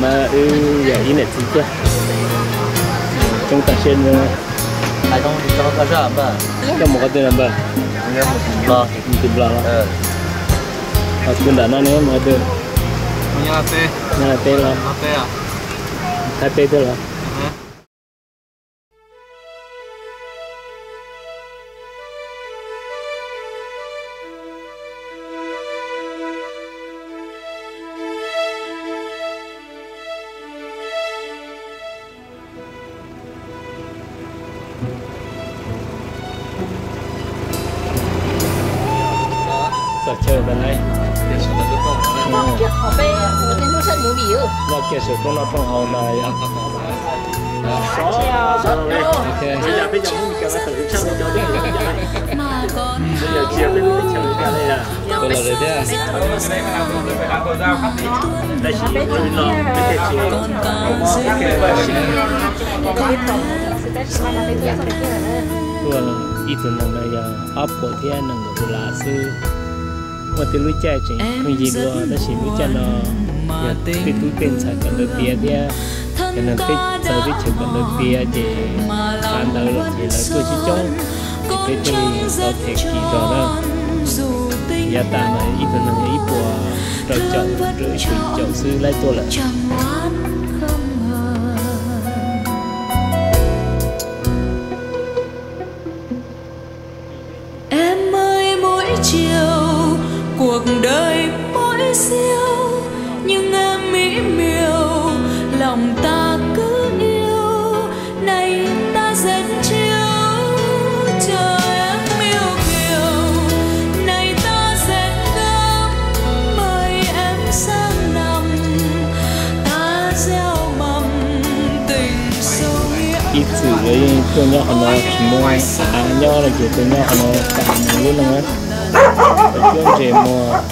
Mas wb yog ib niam txiv thiab, coob tag siab. Koj mus qhov twg no npawg? Mus tim Nplog los? Ho tus nram no ne mus qhov twg? Nyob teb los? Thaj teb thiab los? Txog chaw ntawd lawm. Noj kiag saum roob noj rooj haus ntag yog. Tus los thiab. Tuaj ib tug neeg no yog ob puas thiab nees nkaum tus las xwb. Muaj tej lub caij tseem pheej yig dua, tab sis lub caij no yog tej tub tej ntxhais kawm ntawv tiav thiab cov neeg txawv teb chaws kawm ntawv tiav ces qhov ntawd los ces lawv tuaj coob coob, ces peb thiaj li tau them kim zog na. Yav tas mas ib tug neeg ib puas rau caum rau ib puas caum xwb laib tuaj lawm. Em ơi, mỗi chiều cuộc đời mỗi siêu, nhưng em mỹ miều, lòng ta cứ yêu. Này ta dệt chiêu, chờ em miêu kiều. Này ta dệt gấm, mời em sang nằm. Ta gieo mầm tình sâu nghĩa. Ib txwm lawv yeej tuaj nyob qhov no tsis muaj av nyob no ces tuaj nyob qhov no tam mus lub neej na. Lawv cuab ntses muag.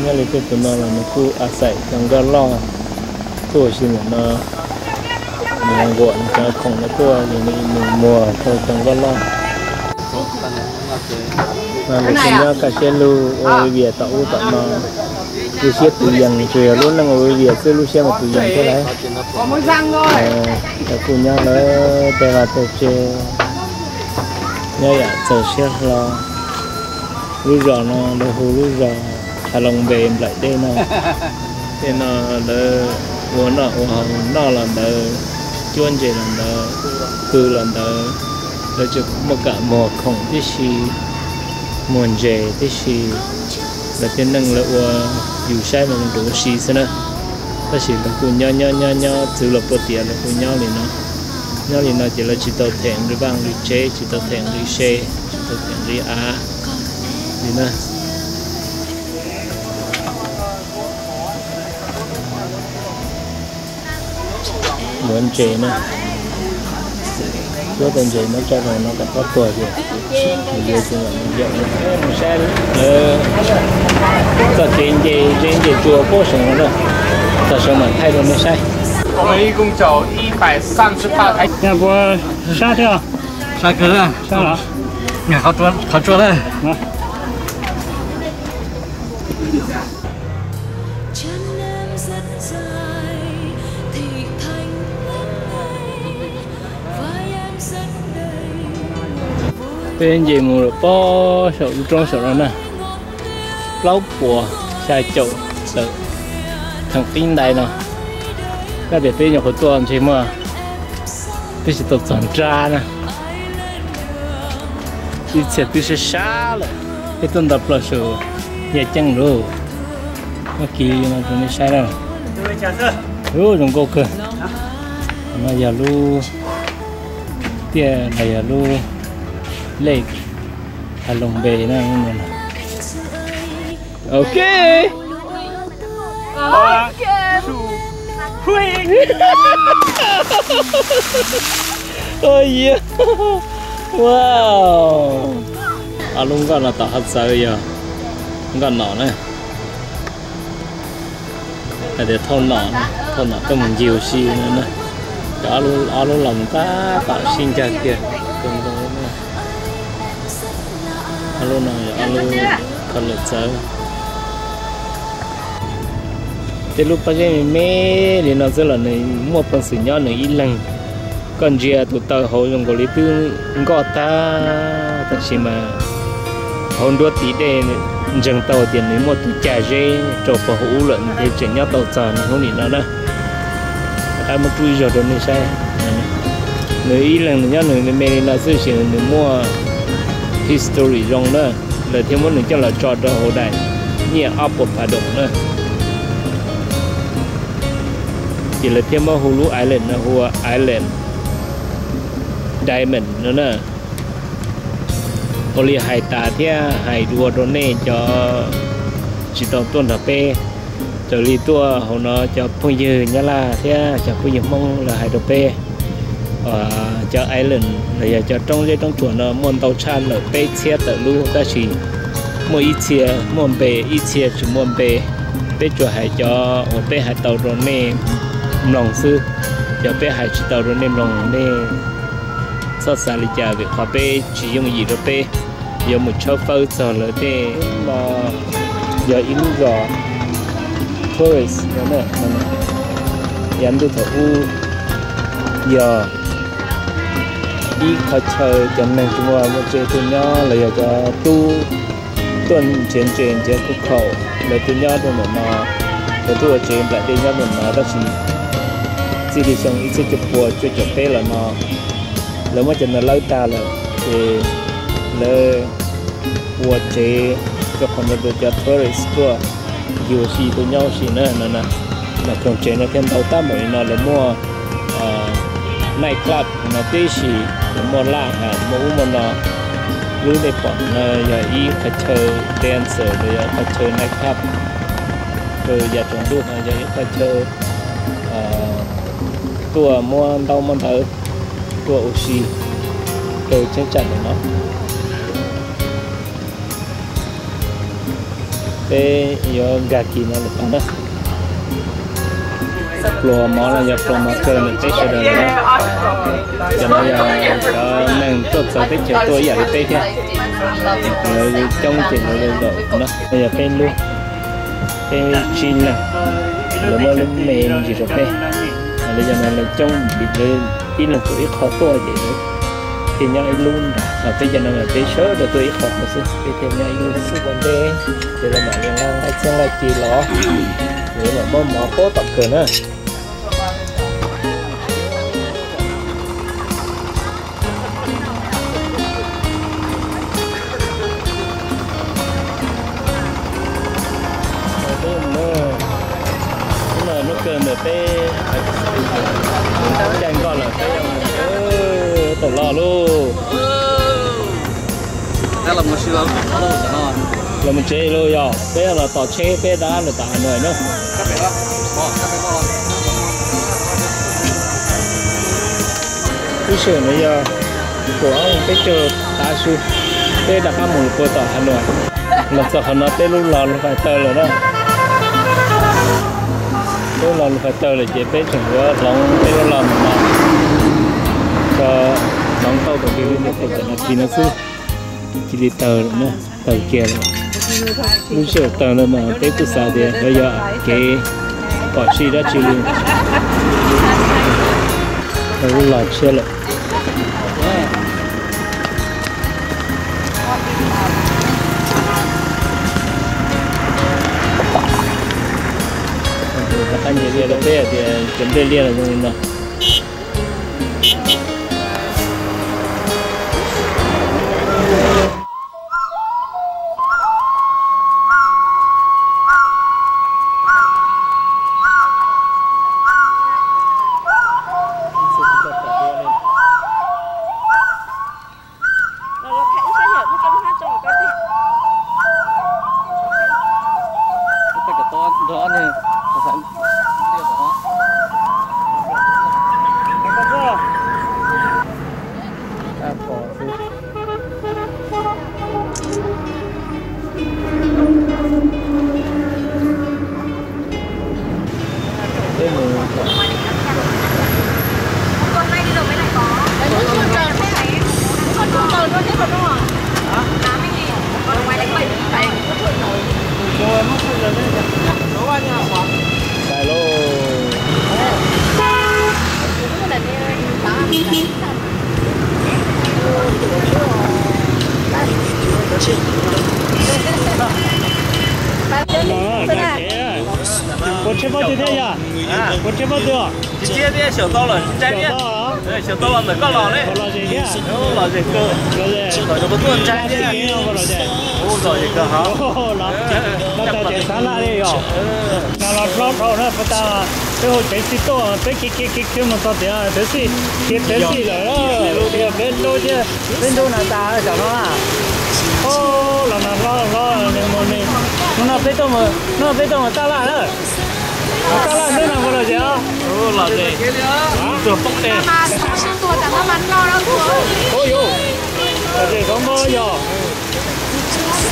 Nyob li tej tus no los nws kuj a xaim cov nkoj loj tuaj si ntawm no. Nws nquam nws cov khoom no tuaj ces nws muag tau cov nkoj loj. Mas lawv kuj nyob kaj siab lug ua vias tom ub tom no. Lub siab tus yees, tsuas yog lub neej ua vias xwb lub siab mas tus yees thiab lauj. Lawv kuj nyob lawv tej vaj tej tsev, nyob yam txaus siab hlo. Lub zos no lawv hu lub zos Kha Loos Npe nplaim dej no. Tej no lawv ua noj ua haus, noj los ntawd, cuab ntses los ntawd, pw los ntawd, lawv tsuas muaj kam muag khoom tib si, muag ntses tib si. Lawv tej neej lawv ua yus saib mas zoo nkaus ua si xwb na. Tab sis lawv kuj nyob nyob nyob nyob txwv los puag tias lawv kuj nyob li no. Nyob li no ces lawv tsis tau them nqi vaj nqi tsev, tsis tau them nqi se, tsis tau them nqi av li na. Muab ntses na, cuab tau ntses muab tso rau no kom txhob tuag ces yuav tsis mam mus yaum. Lawv txoj kev nce zeb nce tsua puag saum no na, txog saum mam thaij rau nej saib. Sab thiab. Sab kawg. Qhov tsua na. Peb nce mus lawm pob saum lub roob saum no na, plaub puas xya caum tawm theem qib ntais no. Koj tias peb nyuam qhuav tuaj ntshe muaj, peb tsis tau txog nrab na. Ib txhia twb sab sab lawm, peb tuaj nto plaws saum yaj ceeb lawm. Muab kiv no rau nej saib na. Ub, zoo nkauj kawg. No yog lub tiaj los yog lub lej Kha Loos Npe na. Ok. Wow. Ob lub nkoj no tom qhov txawv yog nkoj nom na. Hais tias thauj nom, thauj nom tuaj mus ncig ua si no na. Cov ob lub los mus tab tom sib ncag kiag tus ntoo na. Lub no yog ob lub kho lawm txawv. Tej lub pob zeb me me li no xwb los nws muaj peev xwm nyob nws ib leeg. Koj ntsia tus taw hauv zoo nkaus li twb nkoj tag, tab sis mas hauv nruab tiv dej ntseeg tau tias nws muaj tus cag zeb rau puag hauv ub lawm nws thiaj tseem nyob tau txog niaj hnub nim no na. Rov qab muab rub ib zaug rau nej saib. Nws ib leeg nws nyob nws me me li no xwb, tiam sis nws muaj history zoo na, lawv thiaj muab nws coj los tso rau hauv daim nyiaj ob puas pas doos na. Ces lawv thiaj muab hu lub island no hu ua Island Diamond no na. Ua li hais tas thiab hais dua rau nej cov tsis tau tuaj nrog peb, raws li tuaj hauv no cov phooj ywg Nyab Laj thiab cov phooj ywg Hmoob lawv hais rau peb, cov island los yog cov roob zeb roob tsuas no muaj ntau tshaj lawm peb txhiab tawm lub, tab sis muaj ib txhia muaj npe, ib txhia tsis muaj npe. Peb tsuas hais cov uas peb hais tau rau nej mloog xwb, cov peb hais tsis tau rau nej mloog nej txhob xav li cas, vim qhov peb tsis yooj yim rau peb yuav mus tshawb fawb txog lawv tej. Yog ib lub zos tourist no, yav ntuj thaum ub yog ib qhov chaw cov neeg tsis muaj muaj tsev tuaj nyob los yog cov tub tuaj nrhiav ntses nrhiav kuj khaum, lawv tuaj nyob rau ntawm no, lawv tuaj ua tsev nplaim dej nyob rau no, tab sis txij li xyoo ib txhiab cuaj pua cuaj caum peb los no lawv muab cov no lawb tag lawm, ces lawv ua tsev rau qhov ntawd rau cov tourist tuaj yug ua si tuaj nyob ua si na no. Mas koog tsev no thiaj ntau tab npaum li no, lawv muaj night club no tib si, lawv muaj laj ham muaj ub muaj no. Lub nej pom no yog ib qhov chaw dancer los yog qhov chaw night club, rau yav tsaus ntuj no yog ib qhov chaw tuaj muab ntaub muab ntawv tuaj ua si rau cheeb tsam ntawm no. Peb yuav nkag kis no lawm tod na. Pluas mov no yog pluas mov kawg ntawm peb sawv daws na. Cov no yog cov neeg tuaj txawv teb chaws tuaj ib yam li peb thiab. Lawv coob ces lawv zaum no. No yog peb lub, peb tsib leeg, lawv muab lub me ntsis rau peb. Lawv cov no lawv coob vim lawv ib leeg tuaj ib qho tuaj ces lawv thiaj nyob ib lub nrad. Peb cov no mas peb sawv daws tuaj ib qho xwb, peb thiaj nyob ib lub xwb ua ntej, ces lawv mam li nqa txhiab nqa ci los, ces lawv mam muab mov pab tom kawg na. Hnub no hnub kawg ntawm peb caij nkoj lawm peb tawm los lauj. Los mus tsev lauj, yog peb los tos tsheb peb rov qab lawm tom Hà Nội na. Lub sij hawm no yog kaum ob moos peb caug tav su, peb rov qab mus puag tom Hà Nội. Los txog qhov no peb lub los lus fais taw lawm na. Peb lub los lus fais taw lawm ces peb tseem yuav hloov peb lub los mus no, hloov tau kom tig li ntawm pem tam no kis no xwb, cia li tawg lawm na, tawg kiag lawm. Lub sij hawm tawg no mas peb kuj xav tias lawv yog kev phom sij dab tsi li. Lawv lub los tshiab lawm. Rov qab nyias liaj rau peb hais tias cov nplej liaj los zoo li no. Ua tsheb pob twg thiab yog? Ua tsheb pob twg os? Tsis txiab thiab, xyaum tau los ntshai thiab. Xyaum tau los ntawm koj los ne. Los zem thiab. Los zem kawg. Los zem. Tom cov tuaj ntshai thiab. Los zem. Los zem kawg hov. Los tau tsev xav laj li yom. No los hlob dhau na, puas tas peb hu tsev xij tuaj, peb khiav khiav khiav khiav mus txog tias tsev xij, khiav tsev xij lawm. Yog peb nrub thiab, peb nrub no tas tam no na. Los no hlob hlob nws mus nws. Hnub no peb tuaj mus, hnub no peb tuaj mus taj laj na. Mus taj laj hnub no puas los zem os? Los zem. Tuag poob tes. Ua yus, los zem zoo nkauj yog.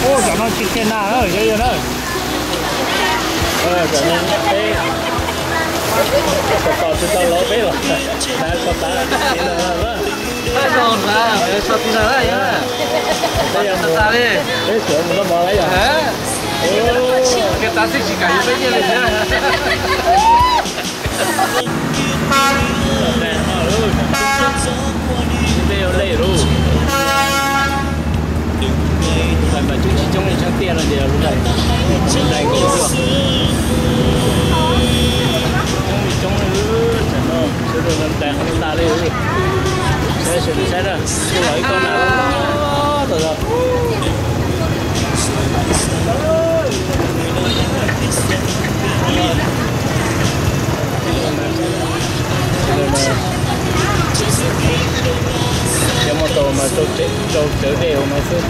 Ua tam no tsis kiag na, yog yog na. Tam no peb, tos tos tsis tau los peb los, na tos tas tsis los na. Peb yog mus, peb sawv mus noj mov lawm yog. Kiag tas xij tsis kam yuav peb nyiaj li thiab. Tej ua lej lub, lub ntais mas coob tsis coob li tsheb tiaj no ces lub ntais, lub ntais nkaus xwb. Coob li coob li, tam no sawv daws ntais qhov tas li. Saib sawv daws saib na, kuj los ib kob nas loj loj tod. Cov muaj tau mas rau tsawv dej hauv no xwb.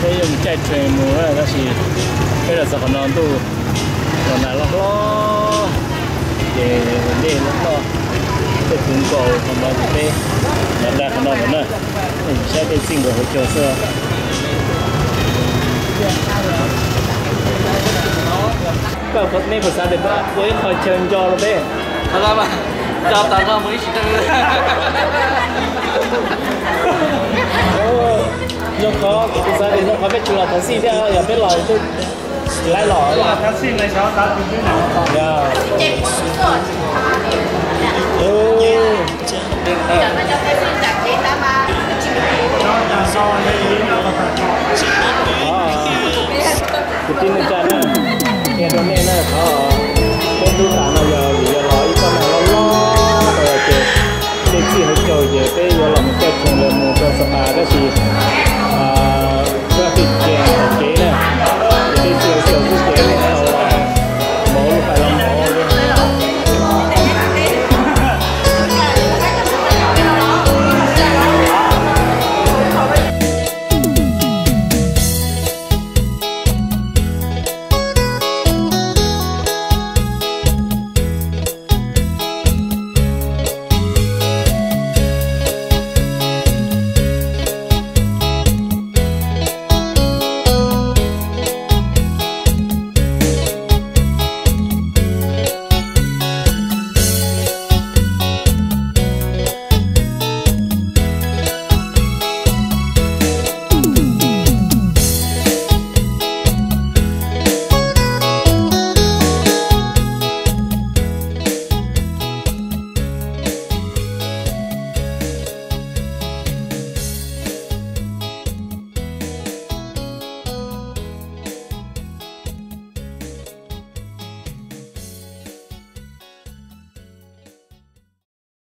Peb yuav mus caij tsheb mus na, tab sis peb los txog qhov no ntuj los nag loj hlob, ces dej loj loj, dej puv nkaus qhov no ces peb los ntais qhov no mus na. Saib dej txij nkaus hauv caug xwb. Koj, nej puas xav tias peb ua ib qho chaw nco rau peb? Nco tas no mus ib sim neej. Zoo qhov kuv xav tias zoo qhov peb tsis los thav xij thiab, yog peb los tsis laib los. Yog.